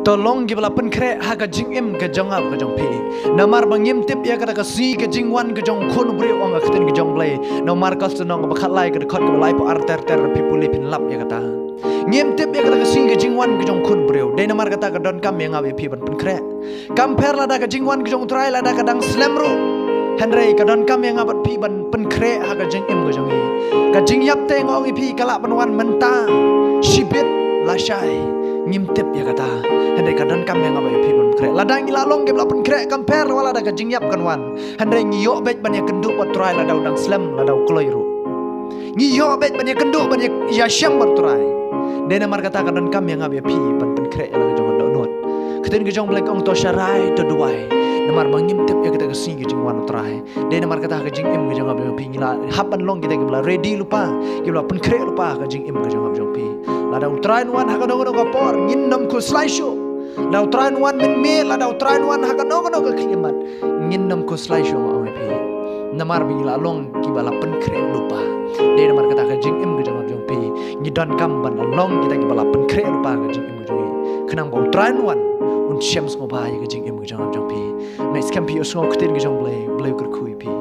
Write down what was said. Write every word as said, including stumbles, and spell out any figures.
To long kiba la pynkhreh ha ka jingim ka jong nga bad ka jong phi. Namar ba ngim tip ïa kata ka sngi ka jingwan ka jong u Khun u briew, ong ka ktien ka jong u Blei. Namar ka Syndon kaba khatlai ka dkhot kaba laiphew ar ter ter, phi pule phin lap ïa kata. Ngim tip ïa kata ka sngi ka jingwan ka jong u Khun u briew. Dei namar kata ka donkam ïa nga bad ïa phi ban pynkhreh. Kam pher lada ka jingwan ka jong u Trai lada ka dang slem ruh, hynrei ka donkam ïa nga bad phi ban pynkhreh ha ka jingim ka jong ngi. Ka jingïap te nga ong ïa phi ka lah ban wan mynta, shibit, lashai, ngim tip ïa kata. Hynrei ka donkam ïa nga bad ïa phi ban pynkhreh. Lada ngi la long kiba la pynkhreh, kam pher wat lada ka jingïap kan wan, hynrei ngi ïoh beit ban ïakynduh bad u Trai lada u dang slem, lada u kloi ruh. Ngi ïoh beit ban ïakynduh, ban ïa, ïashem bad u Trai. Dei namar kata ka donkam ïa nga bad ïa phi ban pynkhreh ïa la ka jong ka dohnud. Ka ktien ka jong u Blei ka ong, to sharai, to duwai. Namar ba ngim tip ïa kata ka sngi ka jingwan u Trai. Dei namar kata ka jingim ka jong nga bad jong phi ngi la hap ban long kita kiba la ready lypa, kiba la pynkhreh lypa ha ka jingim ka jong nga bad jong phi. Lada u Trai un wan ha kano kano ka por, ngin nym khuslai shuh. Lada u Trai un wan mynmiet, lada u Trai un wan ha kano kano ka khyllipmat, ngin nym khuslai shuh, nga ong ïa phi. Namar ba ngi la long kiba la pynkhreh lypa. Dei namar kata ka jingim ka jong nga bad jong phi, ngi donkam ban long kita kiba la pynkhreh lypa ha ka jingim ka jong ngi, khnang ba u Trai un wan, un shem sngewbha ïa ka jingim ka jong nga bad jong phi. Ngeit skhem phi ïohsngew ka ktien ka jong u Blei, u Blei u kyrkhu ïa phi.